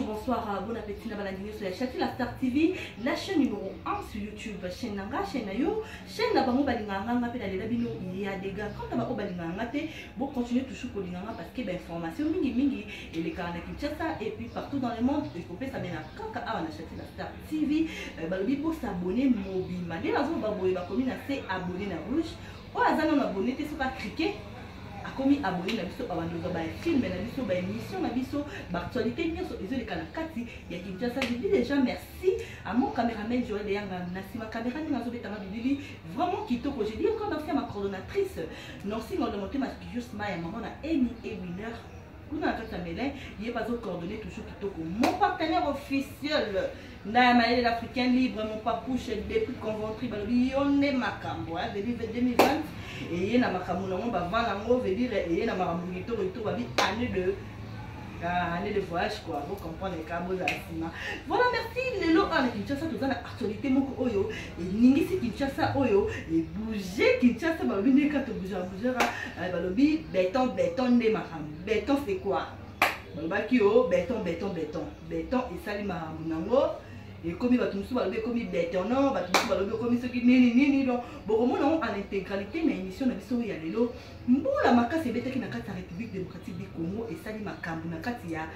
Bonjour, bonsoir, euh, bon appétit na balandi nyonso ya Chati la Star TV, la chaîne numéro 1 sur YouTube, chaîne na nga, chaîne na yo, chaîne na bango balingaka nga nga mpe nalela bino ya dégâts. Quant à bango balingaka nga te, bo continuer toujours kolinga nga parce que ba information mingi mingi elekaka na Kinshasa et puis partout dans le monde ekopesamela kaka awa na Chati la Star TV. Euh, balobi bo s'abonner mobimba. Nde nazoloba boye bakomi na se abonner na rouge. Oyo aza nano abonné te soki a cliquer akomi abonné na biso abandi kozwa bafilme na biso baémission na biso baactualité nyonso ezoleka na kati ya kinshasa. Je dis déjà merci à mon caméraman Joël Eyanga na nsima caméra ndenge azobetanga bilili vraiment kitoko. Je dis encore merci à ma coordonnatrice Nancy Ngondo Motema Jusma ya maman na Amy et Winner kuna na kati ya Melin, ye bazo coordonner toujours kitoko. Mon partenaire officiel Ndaya Mayele, l'Africain libre, mon papouche depuis Conventry, balobi yo nde makambo, hein, veut dire 2020 eye na makambo nango bavant nango, veut dire eye na makambo kitoko kitoko, babi année de année de voyage quoi, vous comprenez ka bozala nsima. Voilà, merci. Lelo awa na Kinshasa toza na actualité moko oyo eningisi Kinshasa, oyo ebouge Kinshasa, balobi ndenge kaka tobougera bougera, balobi béton béton nde makambo. Béton c'est quoi? Balobaki yo béton béton béton béton esali makambo nango, ekomi bato mosusu balobi ekomi béton, bato mosusu balobi ekomi soki nini nini. Donc bokomona yango en intégralité na émission na biso ya lelo. Mbula makasi ebetaki na kati ya République démocratique du Congo, esali makambo na kati ya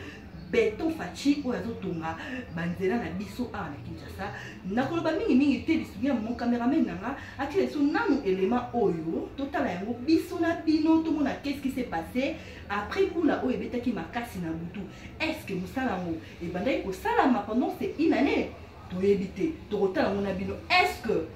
béton Fatshi oyo azotonga banzela na biso awa na Kinshasa. Nakoloba mingimingi te, lisungi ya mon cameraman na nga atia biso nanu élément oyo, totala yango biso na bino, tomona qu'est-ce qui s'est passé après mbula oyo ebetaki makasi na butu. Est ce que mosala yango ebandaki kosalama pendant ces une année? Toyebi te, tokotala yango na bino. Est ce que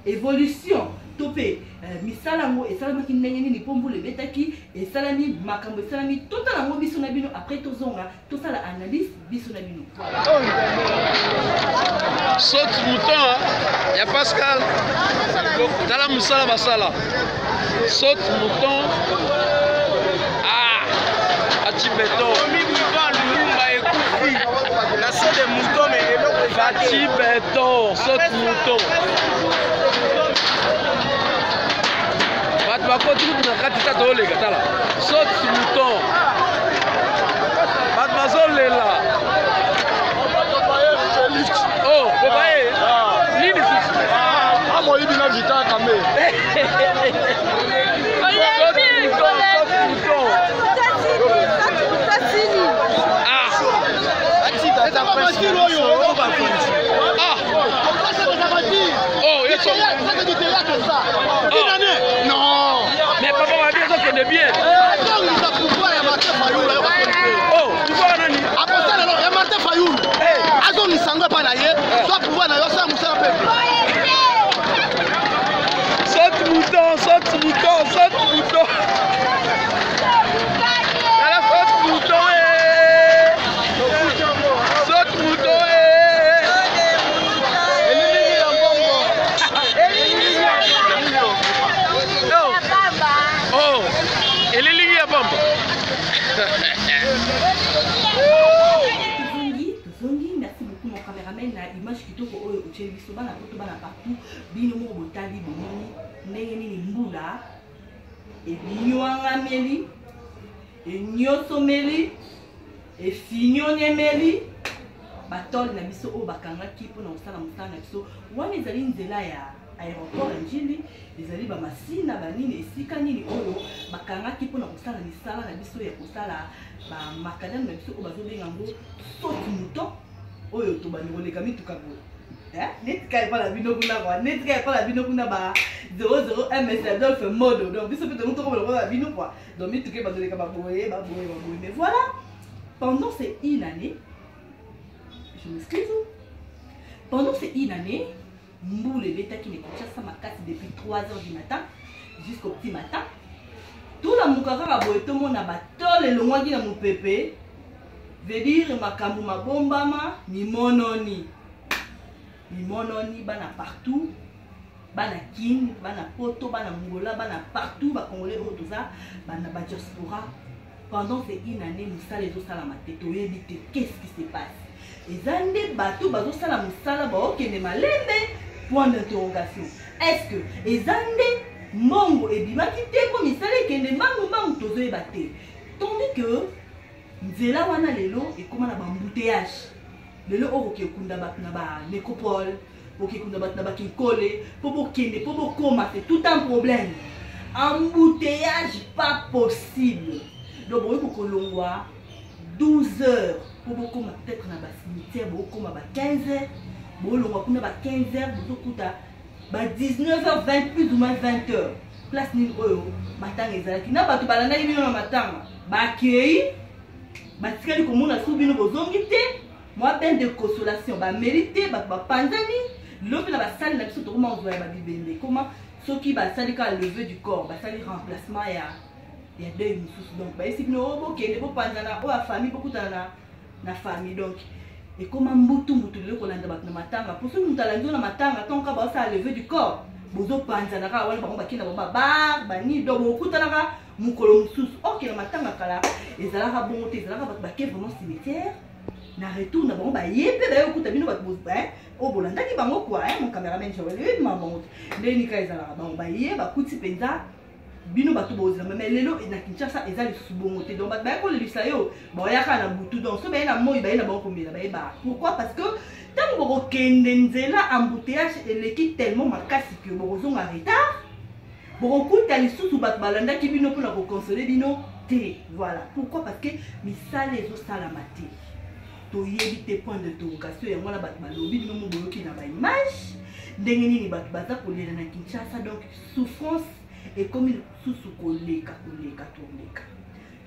évolution to mpe misala yango esalamaki ndenge nini mpo mbula ebetaki, esalami makambo esalami? Totala yango biso na bino, après tozonga tosala analyse biso na bino. Saute mouton ya Pascal, tala mosala basala saute mouton, ah, ati beton na saut de mouton, mais eloko Ati beton, saute mouton, bato bakoti kutu na kati ta tooleka. Tala saute mouton, bato bazolela. Oh, bobaye nini susu? Amoyibi na Vita Kambe. Saute mouton, saute mouton. Ah, ah, oh, yeso. Non. Mais papa babi ezokende bien. Oh, pouvoir nani? Akosala eloko ya Martin Fayulu, azongisa yango epai na ye, soit pouvoir na yo, osala mosala peuple. Saute mouton, saute mouton, saute mouton. Tala saute mouton, eh. Saute mouton, eh. Elilingi ya mbongo. Oh. Oh, elilingi ya pamba. Tozongi, tozongi. Merci beaucoup mon caméraman na image kitoko oyo otieli biso. Bana poto, bana partout, bino moko botali, bomoni ndenge nini mbula ebinyoangameli, enyosomeli, efinyonemeli batole na biso oyo bakangaki mpona kosala mosala na biso wana. Ezali nzela ya aéroport ya Njili, ezali bamasina banini, esika nini oyo bakangaki mpona kosala misala na biso ya kosala bamakadame na biso oyo bazobenga yango saute mouton, oyo tobandi koleka mituka boye neti kaka epa na bino kuna kwa, neti kaka epa na bino kuna ba 00 ms Adolphe Modo. Donc biso mpe tongo tokomona lokola na bino quoi. Donc mituka ebandoleka baboye baboye baboye. Mais voilà, pendant ces une année, je m'excuse, pendant ces une année, mbula ebetaki na Kinshasa makasi depuis 3 heures du matin jusqu'au petit matin. Tolamuka kaka boye, tomona batole elongwaki na mopepe, veut dire makambo mabombama mimononi, mimononi. Bana partout, bana Kin, bana Poto, bana Ngola, bana partout, bacongolais oyo toza bana badiaspora, pendant ces une année mosala ezosalama te, toyebi te qu'est-ce qui se passe. Eza nde bato bazosala mosala baokende malembe? Point d'interrogation. Est ce que eza nde mbongo ebimaki te mpo misala ekende mbangu mbangu? Tozoyeba te. Tandis que nzela wana lelo ekóma na bambute. Embouteillage lelo oyo, kokekunda bato na banecropole, okekunda bato na bakinkole, mpo bokende, mpo bokóma, c'est tout un problème, embouteillage pas possible. Donc bokoki kokolongwa 12 heures mpo bokóma peut-être na bacimetière, bokóma ba 15 heures, bolongwa kuna ba 15 heures, bozokuta ba 19 heures 20, plus ou moins 20 heures. Place nini oyo matanga ezalaki na bato balandaki bino na matanga, bakei, batikali komona su bino bozongi te. Mwa bain de consolation bameli te, bato bapanzani. Lelo mpe na basali na biso tokoma kozwa ya babibembe, ekoma soki basali kaka levée du corps, basali remplacement ya deuil mosusu. Donc bayesi bino oyo bokende, bopanzana, oyo ya famille bokutana na famille. Donc ekoma mbutu mbutu lelo kolanda bato na matanga, po soki moto alandi oyo na matanga, ntongo kaka baosala levée du corps, bozopanzana kaka wana, bango bakenda, bango babar banini, donc bokutanaka mokolo mosusu. Okende matanga kala ezalaka bongo te, ezalaka bato bake vraiment cimetière, na retour na bango baye mpe baye kokuta bino bato oyo bolandaki bango kua. Mon cameraman Joel, oyebi mama bango te ndenge nika ezalaka, bango baye bakuti mpenza bino bato bozela. Mais lelo na Kinshasa eza lisusu bongo te. Donc bato baye kolelisa yo, baoyaka na butu. Donc so baye na moi, baye na bango komela, bayeba pourquoi? Parce que ntango bokokende nzela, embouteillage eleki tellement makasi ke bokozonga retard, bokokuta lisusu bato balandaki bino mpona koconsoler bino te. Voilà pourquoi, parce que misala ezosalama te, toyebi te, point d'interrogation. Yango wana bato balobi, bino mo boyoki na baimage ndenge nini bato baza kolela na Kinshasa. Donc souffrance ekomi lisusu koleka, koleka, toleka.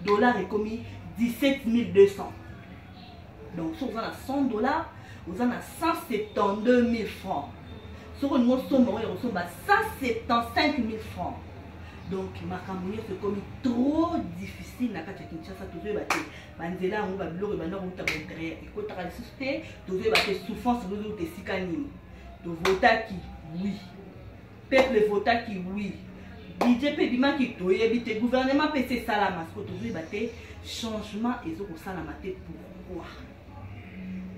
Dollar ekomi 17 200. Donc soki oza na 100 $, oza na 172 000 francs. Soki olingi osomba, oyo kosomba 175 000 francs. Donc makambo nyonso ekomi trop difficile na kati ya Kinshasa. Tozoyeba te banzela yango, babiloko ebanda kouta baintérieur ekotaka lisusu te. Tozoyeba te souffrance ezozouta esika nini. Tovotaki, oui, peuple votaki, oui, budget mpe ebimaki, toyebi te, gouvernement mpe esi esalama. Siko tozoyeba te, changement ezokosalama te. Pourquoi?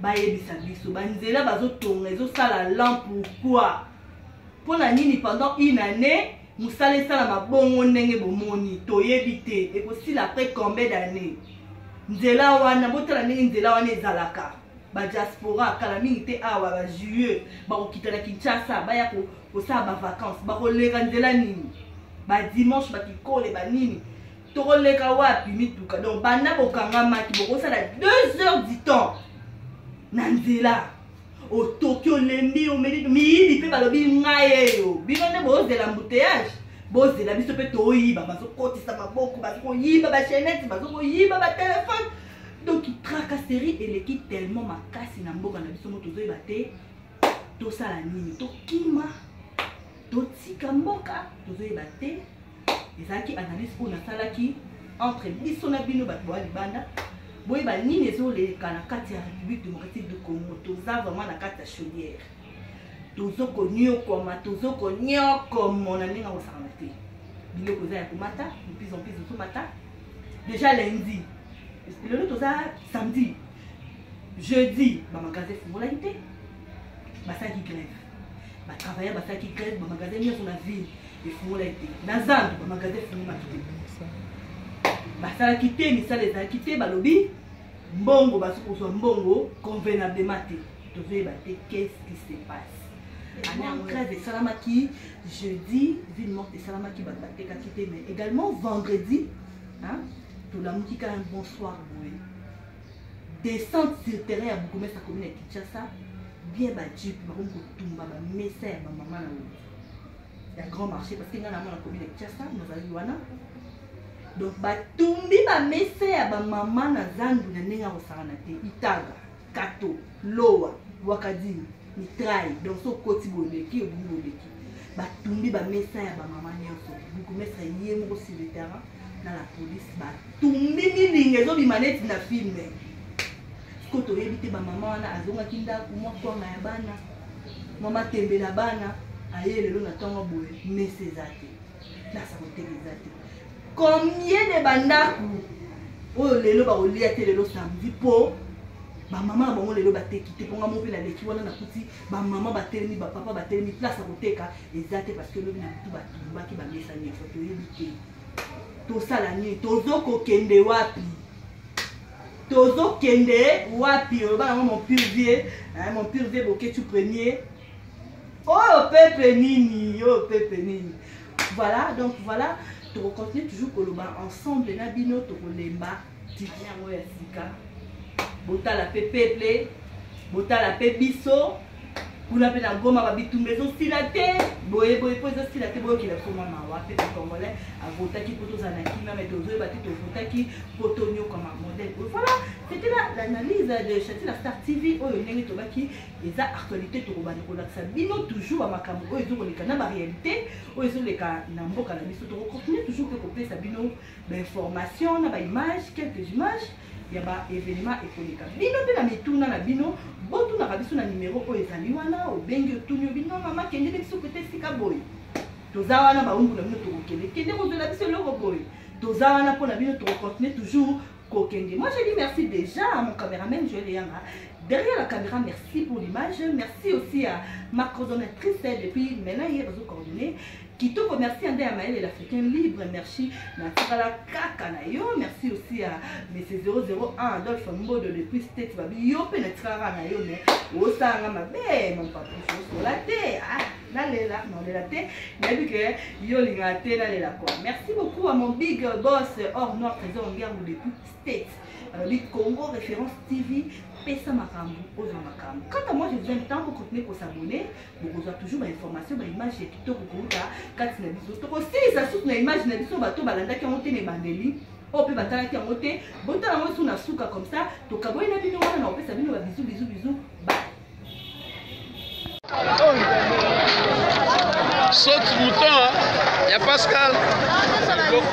Bayebisa biso, banzela bazotonga ezosala lent, pourquoi? Mpona nini pendant une année mosala esalama bongo ndenge bomoni? Toyebi te ekosila après combien d'année nzela wana. Botala ndenge nzela wana ezalaka, badiaspora kala mingi te awa, bajuillet bakokita na Kinshasa, baya kosala bavacance, bakoleka nzela nini? Badimanche bakikole banini, tokoleka wapi mituka? Donc banda bokangamaki, bokosala 2 heures du temps na nzela, otoki, olembi, omeli. Miyibi mpe balobi ngai eyo, bino nde bozela embouteillage, bozela biso mpe toyiba. Bazokotisa maboko, bazokoyiba bachaînette, bazokoyiba batelefone. Donc tracasserie eleki tellement makasi na mboka na biso mo, tozoyeba te tosala nini, tokima, totika mboka, tozoyeba te. Ezalaki analyse oyo nasalaki entre biso na bino bato boya libanda, boyeba nini ezoleka na kati ya République démocratique du Congo. Toza vraiment na kati ya chaudière, tozokoniokwama, tozokoniokomo na ndenge akosakana te. Biloko eza ya komata de plus en plus, ezomata déjà lundi, lelo toza samedi. Jeudi bamagasin efungolaki te, basalaki grève, batravailleur basalaki grève, bamagasin nyonso na ville efungolaki te. Na zandu bamagasin efungolaki te, basalaki te, misala ezalaki te. Balobi mbongo, bazo kozwa mbongo convenablement te. Tozoyeba te qu'est-ce qui se passe. Année grève esalamaki jeudi, ville morte esalamaki, bato batekaki te. Mais également vendredi, hein, tolamuki kaka un bonsoir boye, descente sur terrain ya bourgmestre ya commune ya Kinshasa, bien bajeep bakomi kotumba bamesa ya bamama na wenze ya grand marché, parce que ngai namona commune ya Kinshasa, nazalaki wana. Donc batumbi bamesa ya bamama na zandu na ndenge ya kosakana te, itaga, kato, lowa, wakadini, mitraille. Donc so okoti boleki, obimi boleki, batumbi bamesa ya bamama nyonso. Bourgmestre ye moko sur le terrain na la police, batumbi, milinga ezobima neti na film. Siko toyebi te, bamama wana azongaki ndako, mwa kwanga ya bana, mwa matembela bana, aye lelo na ntongo boye, mesa eza te, place ya koteka eza te. Combien de bandako oyo lelo bakolia te lelo samedi, mpo bamama na bango lelo bateki te? Mponga mo mpe naleki wana, nakuti bamama batelemi, bapapa batelemi, place ya koteka eza te, parce que lobi na butu batumbaki bamesa nyonso. Toyebi te tosala nini, tozokokende wapi. Tozokende wapi? Oloba nango mon pur vieux, hein, mon pur vieux Boketshu premier. Oyo peuple nini? Oyo peuple nini? Voilà, donc voilà, tokocontinue toujours koloba ensemble na bino, tokolemba tiki yango ya sika. Botala pe peuple, botala pe biso kuna mpe na Goma, babitumba ezosila te, boye boye mpo ezosila te. Boyokela biso mwa mawa. Peuple congolais avotaki mpo tozala na kimia, mais tozoyeba te tovotaki mpo tonyokama modèle oyo. Voilà, c'était là l'analyse de Chati la Star TV. Oyo ndenge tobaki eza actualité, tokobanda kolakisa bino toujours bamakambo oyo ezokoleka na baréalité oyo ezoleka na mboka na biso. Tokocontinue toujours mpe kopesa bino bainformation na baimage, quelques images ya baévénement ekoleka. Bino mpe na mituna na bino, botunaka biso na numero oyo ezali wana. Obengi, otuni, obino mama, kendele biso kote esika boye, toza wana, bawumbu na bino, tokokende kende kozwela biso eloko boye, toza wana mpo na bino, tokocontinue toujours kokende. Moi, je dis merci déjà à mon caméraman Joël Yanga derrière la caméra, merci pour l'image. Merci aussi à ma coordonnatrice depuis maintenant hier, bazo coordonner kitoko, merci Ande ya Maël, l'Africain libre, merci, natikala kaka na yo. Merci aussi à monsieur 001 Adolphe Mbodo depuis State, babi yo mpe natikalaka na yo, mais osalanga mabe, mon papa, osola te. Ah, nalela, nalela te, nayebi ke yo olingaka te nalela quoi. Merci beaucoup à mon big boss Or Noir Trésor Ngiangu depuis State, alobi Congo Référence TV, pesa makambo, ozwa makambo. Quant à moi, je vous aime tant. Bocontinue kos'abonner, bokozwa toujours bainformation, baimage ya kitoko kouta kati na biso. Tokosilisa susu na image na biso. Bato balandaki yango te na ebandeli, oyo mpe batalaki yango te, botala yango su na suka. Comme ça tokaboyi na bino wana, na kopesa bino babisous, bisous, bisous, bye. Saute mouton ya Pascal,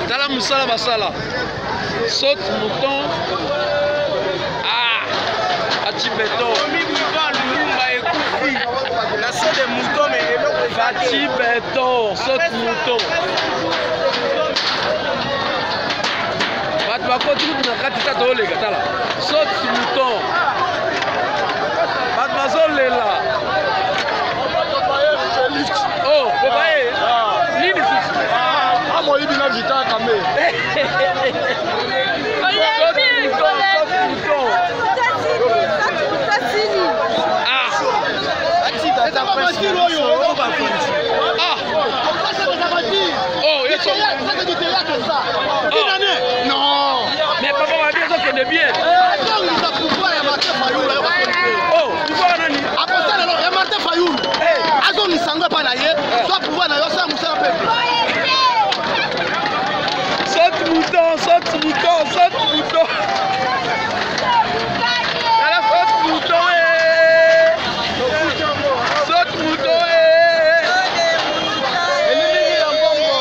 tala mosala basala. Saute mouton, ah, ati beton. Na saut de mouton, mais eloko. Fati beton, saute mouton. Bato bakoti kutu na kati ta, tooleka. Tala saute mouton, bato bazolela. Oh, kobaye nini susu? Amoyibi na Vital Kambe. Saute mouton, saute mouton. Ah. Eza bavatire oyo. Ah. Ça, c'est des aventures. Oh, yeso. Ça, c'est du théâtre, ça. Une année, non. Mais papa, babi ezokende bien. Azongisa pouvoir ya Martin Fayulu. Oh, pouvoir nani? Akosala eloko ya Martin Fayulu, azongisa yango epai na ye. Soit pouvoir na yo, osala mosala peuple. Saute mouton, saute mouton, saute mouton. Tala saute mouton, eh. Saute mouton, eh. Elilingi ya mbongo.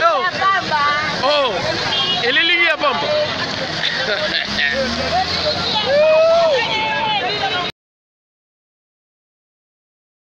Oh. Oh, elilingi ya pamba.